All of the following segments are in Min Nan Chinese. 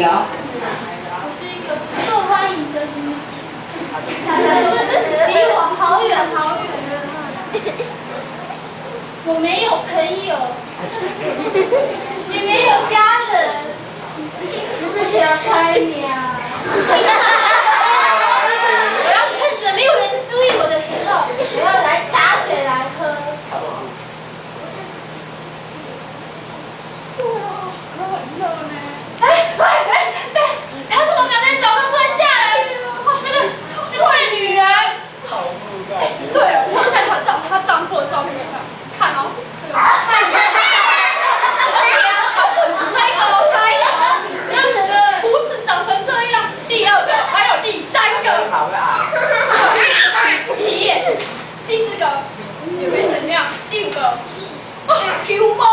哦。我是一個不受歡迎的女子，離我好遠好遠。我沒有朋友，也沒有家人，我真歹命。我要趁着沒有人注意我的時候，我要來打水來喝。哇，很熱呢。哎哎哎，他怎麼敢在早上出來嚇人？那個壞女人。對，我在她丈夫的照片給看，看哦。他不止這個，還有鬍子長成這樣，第二個還有第三個，不起眼。第四個也沒怎樣，第五個，哦，Q 貓。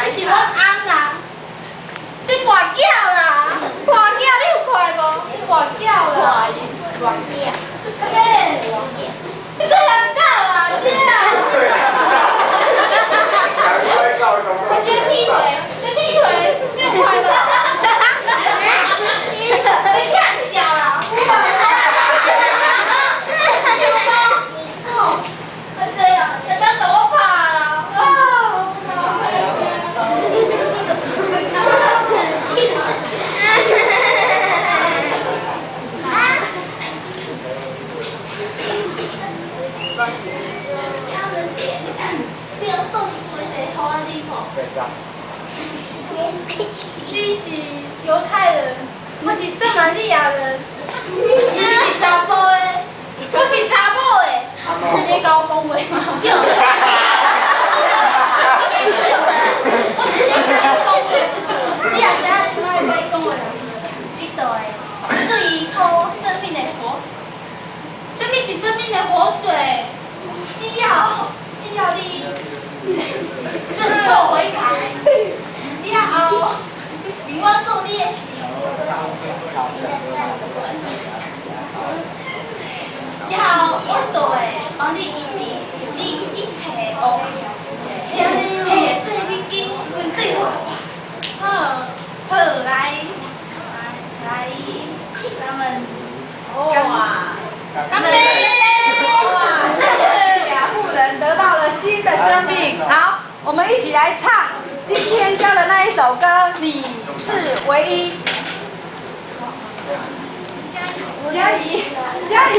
是阮翁啦，這跋筊啦，跋筊你有看無？這跋筊啦，跋筊，欸，這個人走啊，這啊，他這劈腿，這劈腿，你有看無？你看笑啦，哦，這樣，會當共我拍啦，啊！你是猶太人，我是撒瑪利亞人。你是查埔的，我是查某的。你共我講話嗎？我直接共你講話。你也知影我愛甲你講的人是誰？你就會對伊討生命的活水。什麼是生命的活水？只要你認錯悔改了後，比我做你的事。了後，我就會幫你醫治你一切的污垢。是按呢，會使你緊阮對話吧。好，好來，來，咱們哇，乾杯！哇，雅婦人得到了新的生命。好，我們一起來唱今天教的那一首歌，《你是唯一》。嘉怡，嘉怡。